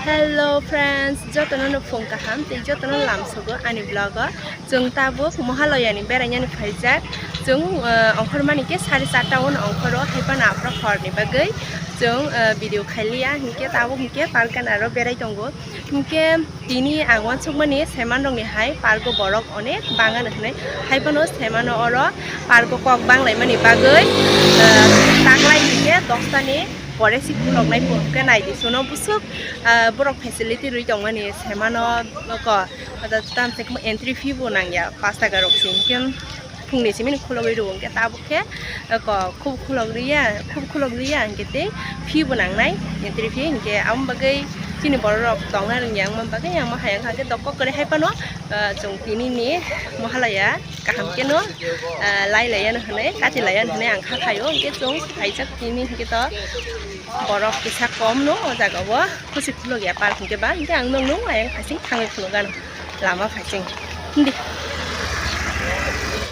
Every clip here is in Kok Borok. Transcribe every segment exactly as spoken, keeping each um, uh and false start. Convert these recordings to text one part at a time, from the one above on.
Hello friends, jotono no phung kaham tei jotono lamsogo ani vlog o. Chwng tabuk Mohalaya ni berainani phaijak. Chwng, eh, ongkhormani khe sari charta o no ongkhoro, hai phano aphuru horni bagwi chwng, eh, video khailiya, hinkhe tabuk hinkhe park gana ro berai tongo. Hinkhe tini ang uansukmani saimanrokni hai park o borok onek bangano hinwi, hai phano saimano oro park o kok banglaimani bagwi, eh, taklai hinkhe dosta ni pore si khuloknai phuru khe naidi suno busuk, ah, borok facility rwi tongmani saimano ko, tamse entry fee bo nangya, pash taka rok se hinkhe phungni simi khulogwi rwo hinkhe tabuk khe ko khub khulogriya, khub khulogriya hinkhe tei fee bo nangnai, entry fee hinkhe amo bagwi chini borok rok tongna rwngya wngma bagwi ang mo hai wngkha khe dokok kwrwi hai phano, ah, chwng tini ni Mohalaya kaham khe no, ah, lai laiya no hinwi, kati laiya no hinwi ang kha khaio, hinkhe chwng phaijak tini hinkhe to borok kisa kom no o jaga o, kusi khulogya park hinkhe ba, hinkhe ang nung nung ayang phaising thangwi khulogano lama phaising. Hindi.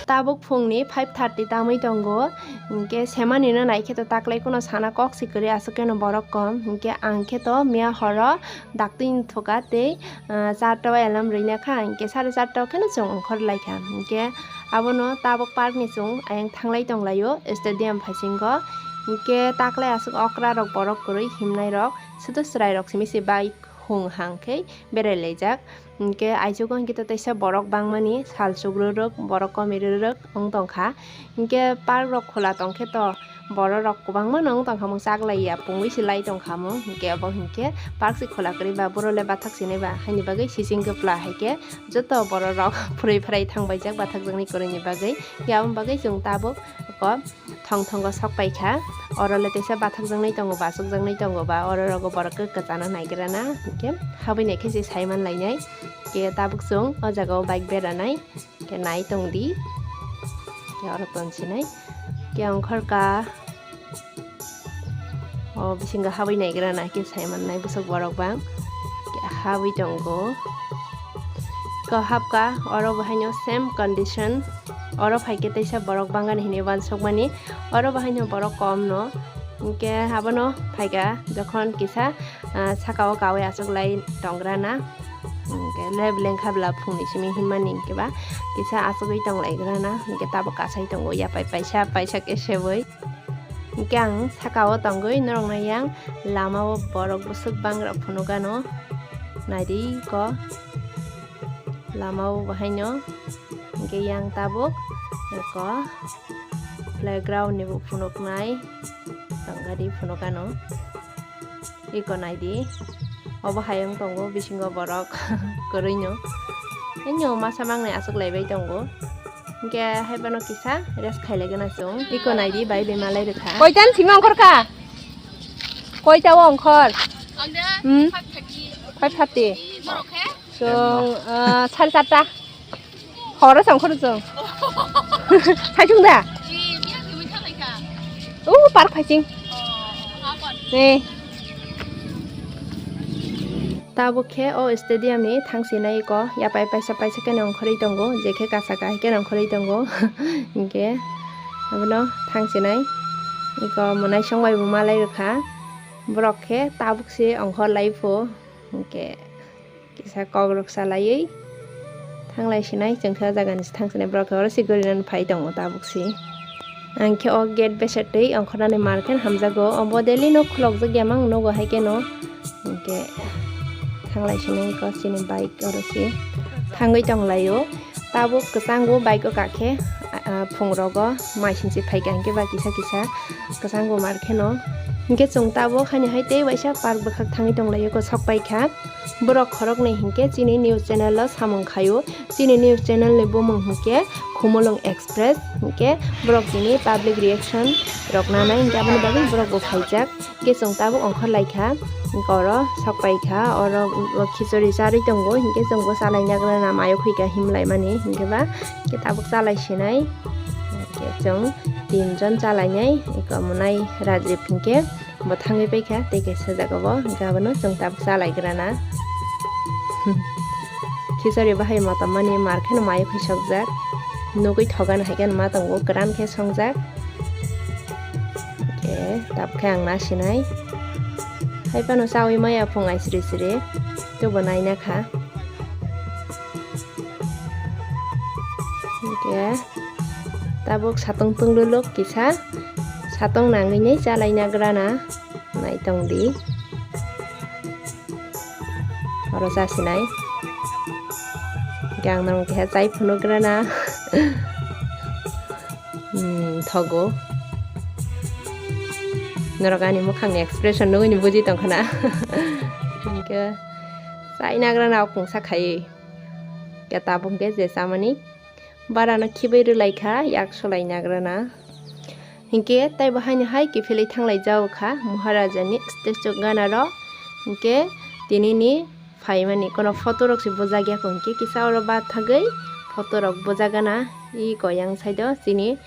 Tabuk phungni five thirty tamwi tongo, hinkhe semani no naikhe to taklai kuno sana kok si kwrwi aswk khe no borok kom, hinkhe ang khe to miya horo daktwi wngthoka tei, ah, charta o alarm rwina kha, hinkhe sare charta o kheno chwng ongkhor lai kha. Hinkhe abono tabuk park ni chwng ayang thanglai tonglaio stadium phaisingo. Hinkhe taklai aswk okra rok borok kwrwi himnai rok, sudu chwrai rok simi se bike hung hang khe berai laijak. Hinkhe aichugo hinkhe to teisa borok bangmani sal chukrurok, borok komirurok wng tongkha. Hinkhe park rok khola tongkhe to borok rok kwbangma no wng tongkha mung chaklaiya pungwi se lai tongkha mung, hinkhe obo hinkhe park se khola kwrwi ba borok le bathak sinai ba, haini bagwi sising kwpla hai khe joto borok rok phwrwi phwrai thangbaijak bathakjaknai kwrwini bagwi. Hinkhe aboni bagwi chwng tabuk ko thong thongo sok paikha, oro le teisa bathakjaknai tongo ba, achukjaknai tongo ba, oro rogo borok khe kwchana naigrana, hinkhe habwi naikhe se saiman lainai. Hinkhe tabuk chwng o jaga o bike beranai. Khe nai tong di. Khe oro ton sinai. Khe ongkhor ka. O bisingo habwi naigrana khe saiman nai bwswk borok bang. Khe habwi tongo. Khe hapka oro bo haino same condition. Oro phaikhe teisa borok bangani hinwi uansukmani. Oro bo haino borok kom no. Hinkhe abono phaikha jokhon kisa, ah, saka o kawi achuklai tongrana. Hinkhe leb lengkha bwla phungni simi himmani hinkhe ba kisa achugwi tonglaigrana, hinkhe tabuk kasai tongo yapai paisa, paisa khe sebwi. Hinkhe ang saka o tongwi norokno yang lama o borok bwswk bangrok phunukgano naidi ko lama o bo haino, hinkhe yang tabuk ko playground ni bo phunuknai tongkha di phunukgano. Iko naidi. Obo hai wng tongo bisingo borok kwrwino. Haino masa mangnai achuklaibai tongo. Hinkhe haibono kisa rest khailaigwna chwng. Iko naidi bai bai malai rwkha. Koitan simi ongkhor kha? Koita o ongkhor? Hmm? Five thirty. Chwng, ah, sari charta. Horo chong khoro chong. Phaisung da? O park phaising. Eh. Tabuk khe o stadium ni thangsinai iko yapai paisa paisa khe nongkhorwi tongo, je khe kasa kahai khe nongkhorwi tongo. Hinkhe abono thangsinai iko mwnai songbai bo malai rwkha. Borok khe tabuk se ongkhor lai pho. Hinkhe kisa kokrok salaiwi thanglai sinai, chwng khe o jaga ni se thang sinai, borok khe oro se guri nani phai tongo tabuk se. Ang khe o gate besa twi ongkhornani mar khe hamjago, obo daily no khulokjak ya mang nugo hai khe no, hinkhe thanglai sinai kok chini bike oro se thangwi tonglaio. Tabuk kwchango bike o kakhe, ah, phungrogo mai singsi phaikha hinkhe ba kisa kisa kwchango mar kheno. Hinkhe chwng tabuk haino hai tei waisa park bwkhak thangwi tonglaio, kosok paikha. Borok khoroknwi hinkhe chini news channel o samung khaio. Chini news channel ni bumung hinkhe Khumulwng Express. Hinkhe borok tini public reaction rok nanai hinkhe aboni bagwi borok bo phaijak. Hinkhe chwng tabuk ongkhor lai kha, hinkhe oro sok pai kha, oro khichori charwi tongo, hinkhe chwng bo chalaina gana mayo khuika himlai mani, hinkhe ba hinkhe tabuk chalai sinai, hinkhe chwng tin jon chalainai, eko mwnai Rajib hinkhe bo thangwi pai kha, tei kaisa jaga bo, hinkhe abono chwng tabuk chalai grana. Khichori bahai motom mani mar kheno mayo khuisokjak, nugwi thogan hai khe ma tongo, kwran khe songjak. Hinkhe tabuk khe ang nasinai. Hai phano chawi maya phung ai sri sri, teibo naina kha. Hingke tabuk satong tong luluk kisa, satong nangwi nai chalaina grana, nai tong di. Oro chasinai. Hingke ang norok keha chai phunuk grana. Hmm, thogo. Norok ani mukhangni expression nugwi ni buji tongkha na. Hingke chai nagrana okong sakhai. Ke tabuk ke je chamani barano khibai rwlai kha, yak solai nagrana. Hingke taibo haino hai kiphilwi thanglai jao kha Maharajani statue ganaro. Hingke tinini phaimani kono photo rok se bujak ya kho, hingke kisa oro bathagwi photo rok bujak gana. I koyang side o chini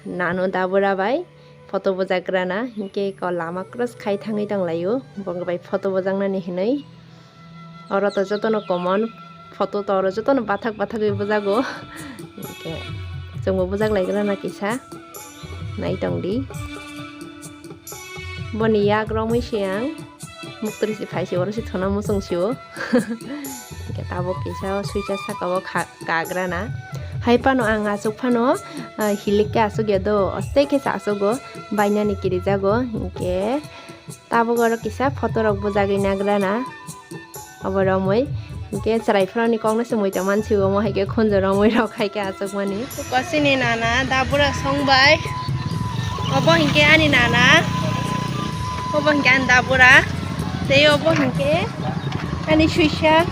nano dabura bai photo bujak grana, hingke ko lama cross khai thangwi tong laio, bo bai photo bujaknani hinwi. Oro to jotono common photo to oro jotono bathak bathagwi bujago, hingke chwngbo bujak lai grana kisa, nai tong di. Boni yak romwi se ang muktri se phai se oro se thona muchung se o. Hingke tabuk kisa o switcha saka o kha-, kagrana. Hai phano ang aswk phano, ah, hilik khe aswk ya do, ostei khe se aswk o bainani kirijago. Hingke tabuk oro kisa photo rok bujagwi nagrana. Obo romwi. Hingke chwrai phano ni kok no se mui tongma nsi omo hai khe khunju romwi rok hai khe aswk mani. Kosini nana da bura song bai. Obo hingke ani nana. Obo hingke ani da bura. Tei obo hingke ani suisa.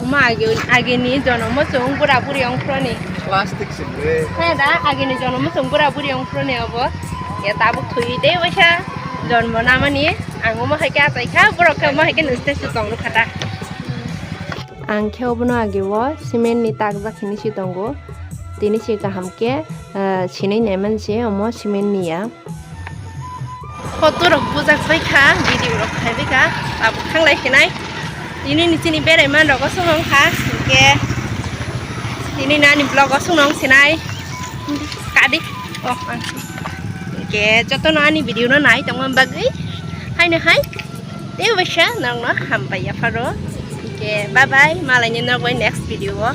Omo age, ageni jonomo chwng bura buri ongkhroni. Plastic singre. He da, ageni jonomo chwng bura buri ongkhroni obo. Ya tabuk thwi tei waisa jonmo namani. Ang omo hai khe achai kha, borok khe omo hai khe nung tei se tong nukha ta. Ang khe obono age o cement ni takjak hinwi se tongo. Tini se kaham khe, ah, sinwi naiman se omo cement ni ya. Photo rok bujak bai kha, video rok khai bai kha, tabuk thanglai khinai. Tini ni chini berai man rok o song wng kha, hingke tini nani vlog o song wng sinai. Kadi, oh, ang. Hingke jotono ani video no nai tongma bagwi haino hai tei waisa norokno hambai yapharo. Hingke bye bye, malaini norok bai next video o.